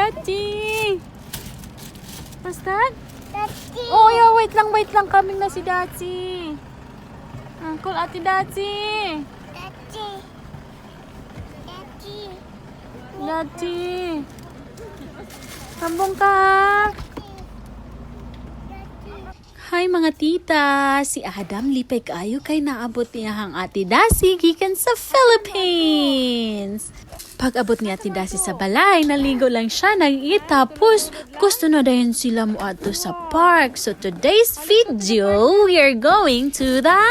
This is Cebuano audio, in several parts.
Daddy! What's that? Daddy. Oh, yeah, wait lang, wait lang. Coming na si Daddy. Uncle, Ate Daddy. Daddy. Daddy. Daddy. Tambong ka. Hi, mga tita! Si Adam lipay kaayo kay naabot niya ang Ate Dasi gikan sa Philippines. Pag abot ni Ate Dasi sa balay, naligo lang siya nag tapos gusto na dayon sila moadto sa park. So today's video, we are going to the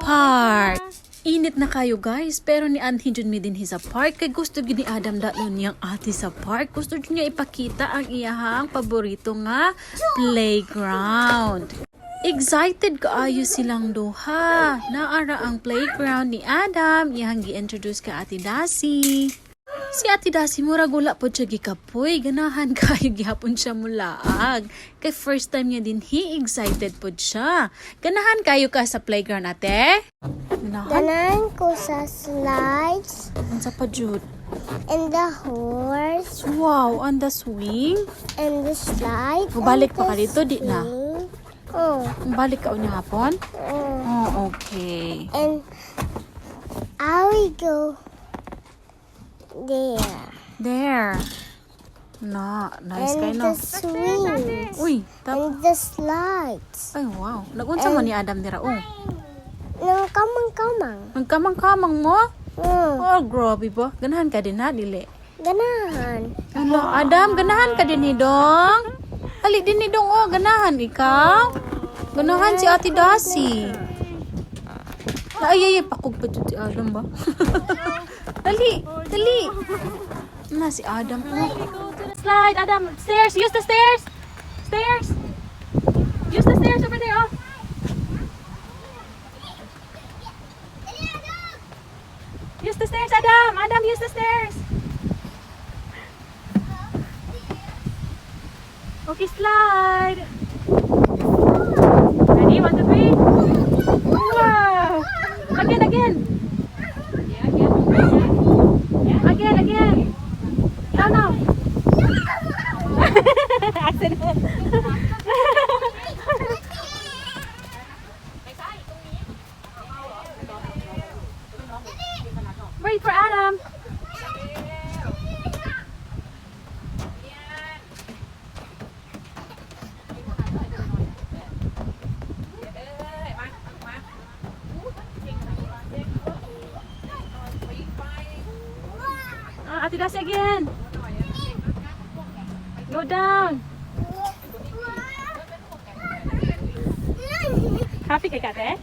park. Init na kayo, guys, pero ni Anhi jud mi dinhi sa park kay gusto gid ni Adam datlon niyang ate sa park. Gusto jud niya ipakita ang iyahang paborito nga playground. Excited kaayo silang duha. Naara ang playground ni Adam, iyang gi-introduce ka Ate Dasi. Si Ate Dasi murag wala po siya gikapoy. Ganahan kayo gihapon siya mulaag. Kay first time niya din, he excited po siya. Ganahan kayo ka sa playground, ate? Ganahan? Ganahan ko sa slides Unsa pa jud? And the horse Wow, on the swing. And the slide. Mubalik and pa ka the dito, di na? swing. Oh, Balik ka unya hapon? Oh. Oh, okay. And I will go there. There. Na, nice And kay no. the swings. Uy, tap. And the slides. Ay, wow. Nagunsa mo ni Adam dira oh? Nang kamang-kamang. Nagkamang-kamang mo? Oh, Oh, grabe ba? Ganahan ka din ha, dili? Ganahan. Ano, Adam, ganahan ka din ni Dong? Ali din ni Dong, oh, ganahan ikaw? Ganahan si Ate Dasi. Ay, ay, ay, pakog pa dyan si Adam ba? Dali, dali. Na si Adam, oh. Slide, Adam. Stairs, use the stairs. Stairs. Use the stairs over there, oh. Use the stairs, Adam. Adam, use the stairs. Okay, slide. Ready? One, two, three. Wow. Again, again. Again, again. Down now. Accident. Wait for Adam. Ah, Ate Dasi again. Go down. Happy kay kate?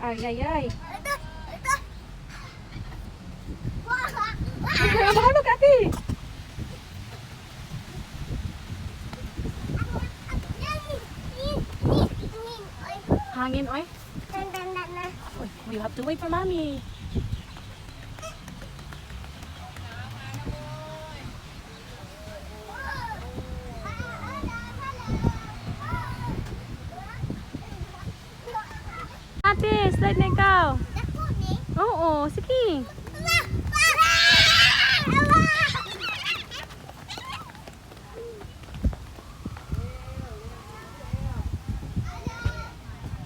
Ay, ay, ay. Ay, mahulog, ate. Hangin, oy. Oy, you have to wait for mommy. Ate, slide na ikaw. Oo, sige.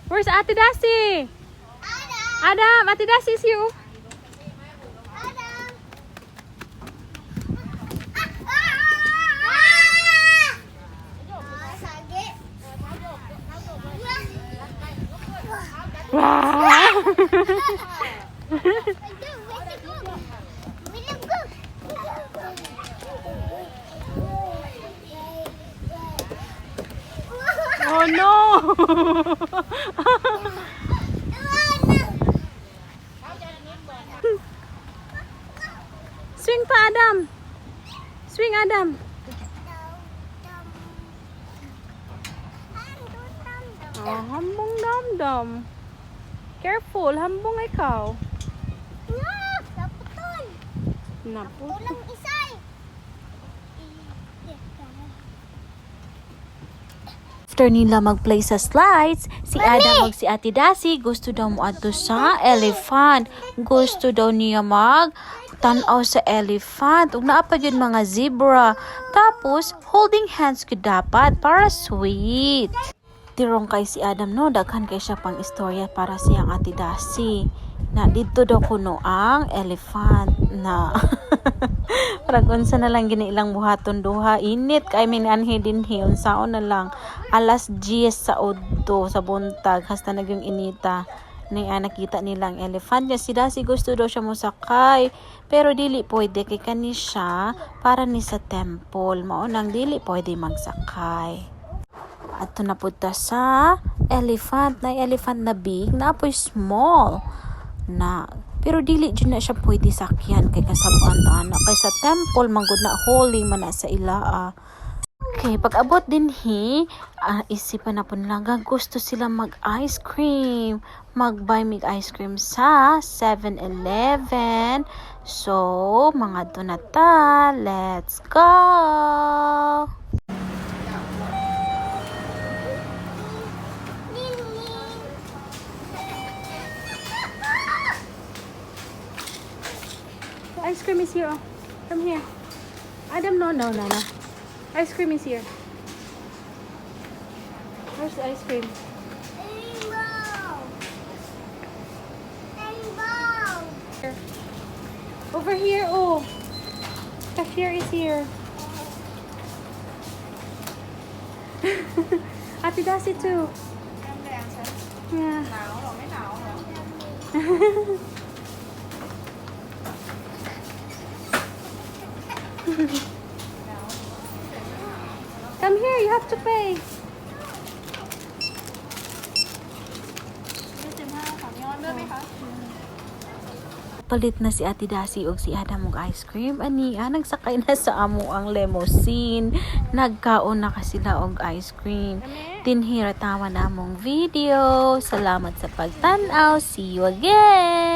Where's Ate Dasi? Adam, Ate Dasi is here, oh. Wow! Oh no! Swing pa, Adam. Swing, Adam. Oh, hambong dam-dam. Careful, hambong ikaw. Ah, naputol. Napu. Kulang isa eh. After nila magplay sa slides, si Adam ug si Ate Dasi gusto daw moadto sa elephant. Gusto daw niya mag tan-aw sa elephant. Ug naa pa gyud mga zebra. Tapos holding hands gyud dapat para sweet. Tirong kay si Adam, no, daghan kay siya pang istorya para siyang Ate Dasi. Na didto daw kuno ang elephant na. Parang unsa na lang gini ilang buhaton duha. Init kay min anhi dinhi, unsaon na lang. Alas 10 sa udto sa buntag hasta nagyong inita ni nakita nila ang elephant niya. Si Dasi gusto daw siya mosakay pero dili pwede kay kani siya para ni sa temple, mao nang dili pwede magsakay. Ato na pud ta sa elephant na elephant na big na po'y small na, pero dili jud na siya pwede sakyan kay kasab-an ana kay sa temple man gud na, holy man na sa ilaa. Okay, pag abot dinhi, isipan na po nila nga gusto sila mag ice cream. Mag-buy mig ice cream sa 7-Eleven. So, mga donata, let's go! Ning-ning. The ice cream is here. Oh. Come here. Adam, no. Ice cream is here. Where's the ice cream? Rainbow. Rainbow. Here. Over here, oh. Cashier is here. Ate Dasi too. Yeah. Come here, you have to pay. Palit na si Ate Dasi ug si Adam og ice cream. Ani, nagsakay na sa amo ang limousine. Nagkaon na ka sila og ice cream. Dinhi ra taman among video. Salamat sa pagtan-aw. See you again.